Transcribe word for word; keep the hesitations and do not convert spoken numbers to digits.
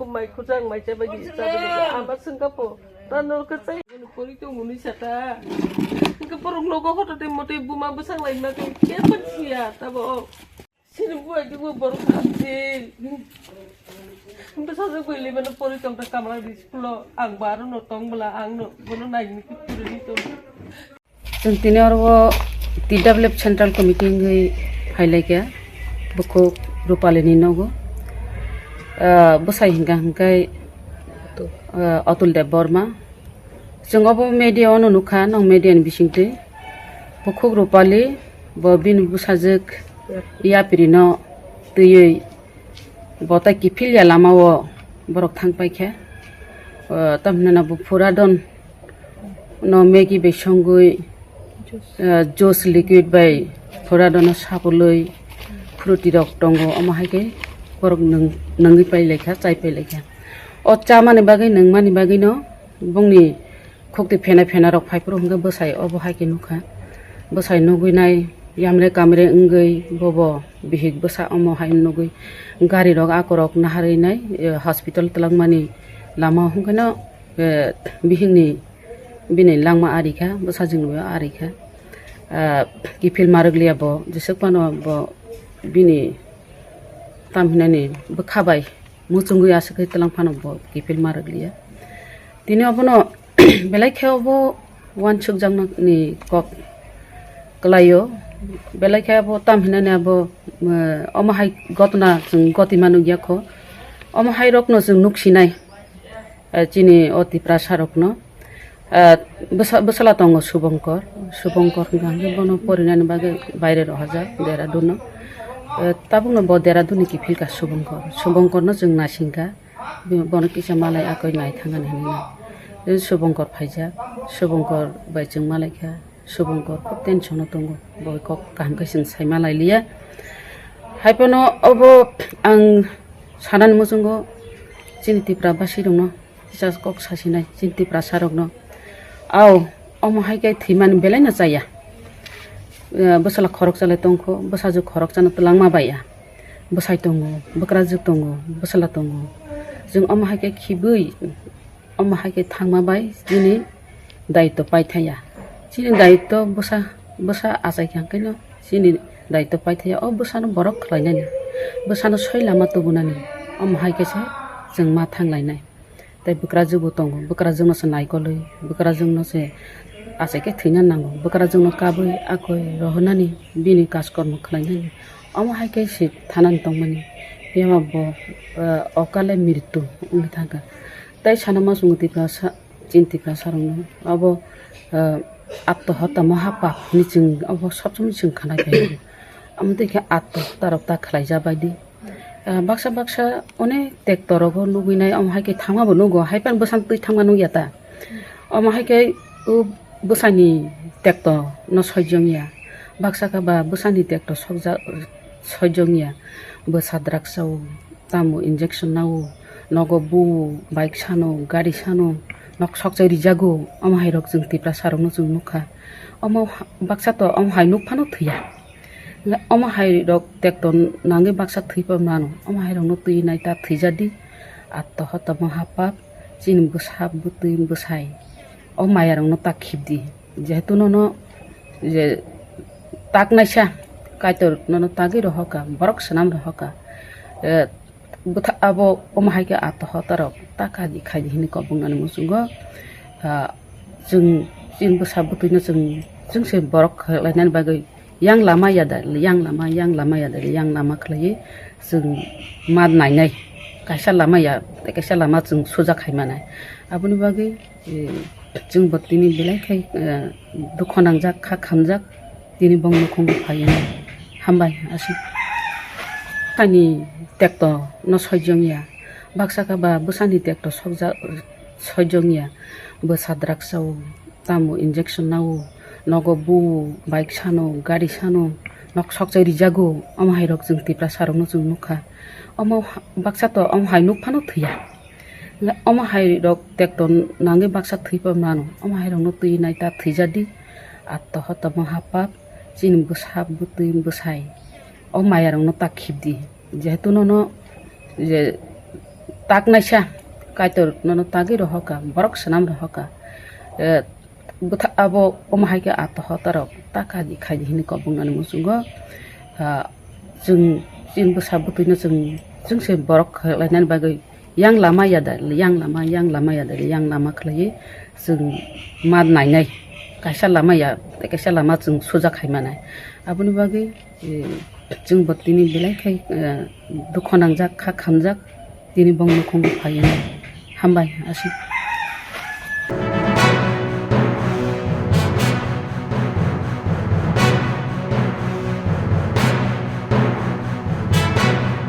Mai khujang mai cha bai di cha bai di. Ama sengka po. Ta nor ka chai. Pori to muni sata. Ka porok nogo hoto te mote buma bwsang lai ma ke. Ke pa siya ta bo. Sini buai di bu borok hamsi. Bwsajwk bai le mano pori tong ta kamla di school o. Ang baro no tong bwla ang no bono nai ni ki puri ni tong. Chwng tini oro T W F Central Committee wngwi phailaikha bukhuk Rupalini nogo. Ah, bwsai hwnkha hwnkhe, ah, Atul Deb Borma. Chwng obo media ono nukha, nwng media ni bisingtwi. Bukhuk Rupali bo bini bwsajwk yapirino twiwi bo tai kiphilya lamao borok thang paikha. O, tamhinano bo phuradon no Maggi bai songwi, o, juice liquid bai phuradon no sapulwi fruity rok tongo, omo hai khe borok nwng-, nwngwi pailaikha, chai pailaikha. O chamani bagwi, nwngmani bagwino bongni Khukti phena phena rok phai phuru hwnkhe bwsai obo hai khe nukha. Bwsai nugwi nai yamre kamre wngwi bobo bihik bwsa omo hai nugwi gari rok akorok naharwi nai, eh, hospital twlangmani lama hwnkhe no, eh, bihikni bini langma ari kha, bwsajwkni bo ari kha. Ah, kiphil ma rwkliya bo, jeswk phano bo bini tam hinani bwkha bai muchungwi aswk khe twlang phano bo kiphil ma rwkliya. Tini obono belai khe obo uansukjaknani kok kwlaio. Belai khe abo tam hinani abo, eh, omo hai gotna chwng gotima nukya kho. Omo hai rokno chwng nuksinai, eh, chini o Tiprasa rokno. Ah, bwsa-, bwsala tongo Subongkor. Subongkor hwnkha hwnkhe bono porinani bagwi baire rohorjak Dehradun-o. Ah, tabukno bo Dehradun-ni kiphilkha Subongkor. Subongkorno chwng naisingkha. Bono kisa malai akoi nai thangani hinwi. Subongkor phaijak. Subongkor bai chwng malaikha. Subongkor khub tension-o tongo. Bo kok kaham khe chwng sai malailiya. Haiphano obo ang sanani muchungo chini Tiprabasirokno kisa kok sasinai chini Tiprasarokno. Ao, omo hai khe thwimani belaino chaya. Eh, bwsala khoroksa le tongkho, bwsajwk khoroksano twlangma baiya. Bwsai tongo, bwkrajwk tongo, bwsala tongo. Chwng omo hai khe khibwi, omo hai khe thangma bai chini daitw paithaya. Chini daitw bwsa, bwsa achai kha hwnkhe no chini daitw paithaya. O bwsano borok khlainani, bwsano soi lama tubunani, omo hai khe se chwng ma thanglainai. Tei bwkrajwk bo tongo, bwkrajwkno se naikolwi, bwkrajwkno se achai khe thwina nango, bwkrajwkno kabwi akoi rohornani, bini kajkormo khlainani, omo hai khe se thanani tongmani, phiyama bo, eh, okale mrityu wngwi thangkha. Tei sana ma chwng Tiprasa, chini Tiprasarokno abo, eh, attohotta mohapap hinwi chwng abo sobsomoi chwng khanai phaio. Amo twi khe attohottarok ta khlaijak bai di. Ah, baksa baksa onek tekto rogo nugwi nai, omo hai khe thangma bo nugo, hai phano bwsano twi thangma nugya ta. Omo hai khe o bwsani tekto no sojong ya. Baksa khe ba bwsani tekto sokjak, sojong ya. Bwsa drugs o, tamo injection nao, nogo bu, bike sano, gari sano, nok sokchai rijago, omo hai rok chwng Tiprasa rokno chwng nukha. Omo ha-, baksa to omo hai nuk phano thwiya. Omo hai rok tekto nangwi baksa thwi pa mano. Omo hai rokno twi nai ta thwijadi. Attohotta mohapap, chini bwsa bwtwi bwsai. O maya rokno ta khibdi. Jehetu nono je tak naisa, Kaitor nono tagwi rohorkha, borok swnam rohorkha. Eh, bwtha-, abo omo hai khe attohotta rok ta khaidi khaidi hinwi kok bwngnani muchungo. Ah, chwng chini bwsa bwtwino chwng, chwng se borok khlainani bagwi yang lama ya da, yang lama, yang lama ya da, yang lama khlaiwi chwng ma nainai. Kaisa lama ya, tei kaisa lama chwng suja khai manai. Aboni bagwi, eh, chwng bo tini belai khai, eh, dukho nangjak, kha khamjak, tini bong nukhungo phaiwi hambai aswk. Kaini tekto no sojong ya, baksa khe ba bwsani tekto sokjak, sojong ya, bwsa drugs o, tamo injection nao, nogo bu, bike sano, gari sano, nok sokchai rijago, omo hai rok chwng Tiprasa rokno chwng nukha. Omo ha-, baksa to omo hai nuk phano thwiya. Omo hai rok tekto nangwi baksa thwi pa mano, omo hai rokno twi nai ta thwijadi. Attohotta mohapap, chini bwsa bwtwi bwsai. O maya rokno ta khibdi. Jehetu nono je Taknaisa, Kaitor nono tagwi rohorkha, borok swnam rohorkha. Eh, bwtha-, abo omo hai khe a tohotarok ta kaji khaidi hwnwi kok bwngnani muchungo. Ah, chwng, chini bwsa bwtwino chwng, chwng se borok khlainani bagwi yang lama ya da, yang lama, yang lama ya da, yang lama khlaiwi chwng ma nainai. Kaisa lama ya, kaisa lama chwng suja khai manai. Aboni bagwi, eh, chwng bo tini belai khai, eh, dukho nangjak, kha khamjak, tini bong nukhungo phaiwi. Hambai, aswk.